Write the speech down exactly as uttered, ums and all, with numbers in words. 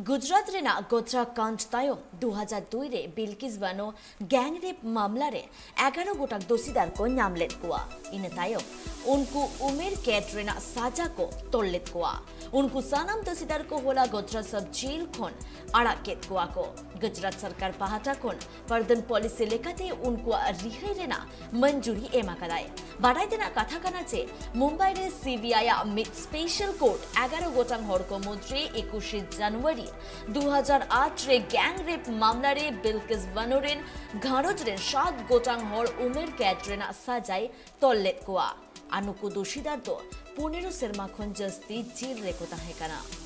ᱜᱩᱡᱽᱨᱟᱴ ᱨᱮᱱᱟᱜ ᱜᱳᱫᱷᱨᱟ ᱠᱟᱱᱰ ᱛᱟᱭᱚᱢ ᱫᱩ ᱦᱟᱡᱟᱨ ᱫᱩᱭ ᱨᱮ ᱵᱤᱞᱠᱤᱥ ᱵᱟᱱᱳ ᱜᱮᱝ ᱨᱮᱯ ᱢᱟᱢᱞᱟ ᱨᱮ ᱮᱜᱟᱨᱚ ᱜᱚᱴᱟᱝ ᱫᱳᱥᱤᱫᱟᱨ ᱠᱚ ᱧᱟᱢ ᱞᱮᱫ ᱠᱚᱣᱟ᱾ ᱤᱱᱟᱹ ᱛᱟᱭᱚᱢ ᱩᱱᱠᱩ ᱩᱢᱮᱨ ᱠᱮᱫ ᱨᱮᱱᱟᱜ ᱥᱟᱡᱟ ᱠᱚ ᱛᱚᱞ ᱞᱮᱫ ᱠᱚᱣᱟ᱾ ᱩᱱᱠᱩ ᱥᱟᱱᱟᱢ ᱫᱳᱥᱤᱫᱟᱨ ᱠᱚ ᱦᱚᱞᱟ ᱜᱳᱫᱷᱨᱟ ᱥᱟᱵ ᱡᱮᱞ ᱠᱷᱚᱱ ᱟᱲᱟᱜ ᱠᱮᱫ ᱠᱚᱣᱟ ᱠᱚ᱾ ᱜᱩᱡᱽᱨᱟᱴ ᱥᱚᱨᱠᱟᱨ ᱯᱟᱦᱴᱟ ᱠᱷᱚᱱ ᱯᱟᱨᱫᱚᱱ ᱯᱚᱞᱤᱥᱤ ᱞᱮᱠᱟᱛᱮ ᱩᱱᱠᱩᱣᱟᱜ ᱨᱤᱦᱟᱹᱭ ᱨᱮᱱᱟᱜ ᱢᱚᱧᱡᱩᱨᱤ ᱮᱢ ᱟᱠᱟᱫᱟᱭ᱾ ᱵᱟᱰᱟᱭ ᱛᱮᱱᱟᱜ ᱠᱟᱛᱷᱟ ᱠᱟᱱᱟ ᱡᱮ ᱢᱩᱢᱵᱟᱭ ᱨᱮ ᱥᱤᱵᱤᱟᱭ ᱟᱜ ᱢᱤᱫ ᱥᱯᱮᱥᱟᱞ ᱠᱳᱨᱴ ᱮᱜᱟᱨᱚ ᱜᱚᱴᱟᱝ ᱦᱚᱲ ᱠᱚ ᱢᱩᱫᱽᱨᱮ ᱮᱠᱩᱥᱮ ᱡᱟᱱᱩᱣᱟᱨᱤ ᱫᱩ ᱦᱟᱡᱟᱨ ᱟᱴ ᱨᱮ ᱜᱮᱝ ᱨᱮᱯ ᱢᱟᱢᱞᱟ ᱨᱮ ᱵᱤᱞᱠᱤᱥ ᱵᱟᱱᱳ ᱨᱮᱱ ᱜᱷᱟᱨᱚᱸᱡᱽ ᱨᱮᱱ ᱥᱟᱛ ᱜᱚᱴᱟᱝ ᱦᱚᱲ ᱩᱢᱮᱨ ᱠᱮᱫ ᱨᱮᱱᱟᱜ ᱥᱟᱡᱟᱭ ᱛᱚᱞ ᱞᱮᱫ ᱠᱚᱣᱟ᱾ ᱟᱨ ᱱᱩᱠᱩ ᱫᱳᱥᱤᱫᱟᱨ ᱫᱚ ᱯᱚᱱᱮᱨᱚ ᱥᱮᱨᱢᱟ ᱠᱷᱚᱱ ᱡᱟᱹᱥᱛᱤ ᱡᱮᱞ ᱨᱮᱠᱚ ᱛᱟᱦᱮᱸ ᱠᱟᱱᱟ᱾